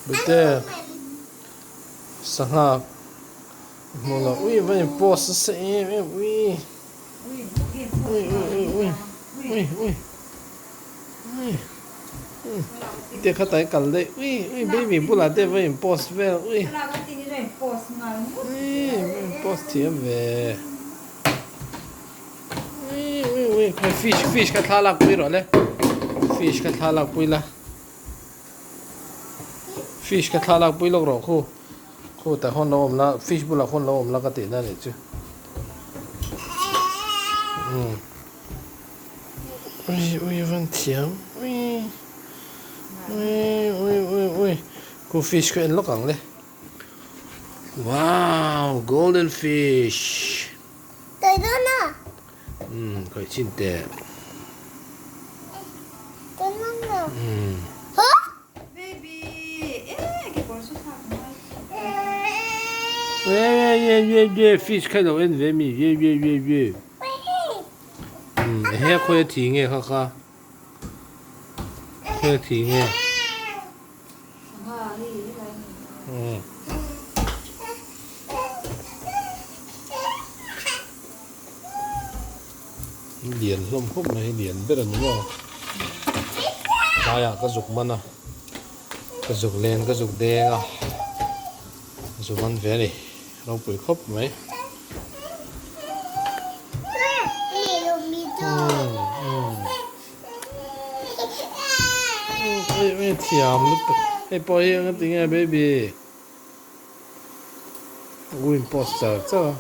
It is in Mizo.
Bute sangha hmuh loh ui va in post nasa em em ui ui ui ui ui ui ui ui te kha tai kal daih ui ui baby bulah te va in post vel ui ui va in post thiam ve ui ui ui fish fish kha thla lak pui rawh le fish kha thla lak pui la. Fish kha thla lak pui lawk rawh khu. Khu tah khawn lo awm la, fish bulah khawn lo awm la ka tihna anih chu. Umm. Ui ui van thiam. Ui ui ui ui ui. Khu fish kha en lawk ang le. Wow, golden fish. Tui dawn a. Umm khawih chin teh. Umm. Ye ye ye ye fish kha lo en ve mi ye ye ye ye. Umm ehe khawi a thi nge kha kha. Khawi a thi nge. Umm. Lian hlawm khawp mai hi lian ber a ni maw tlaiah ka zuk man a ka zuk len ka zuk deng a zuk man ve a ni ropui khawp mai. Thiam lutuk hei pawh hi eng a ti nge baby. Win post char char a.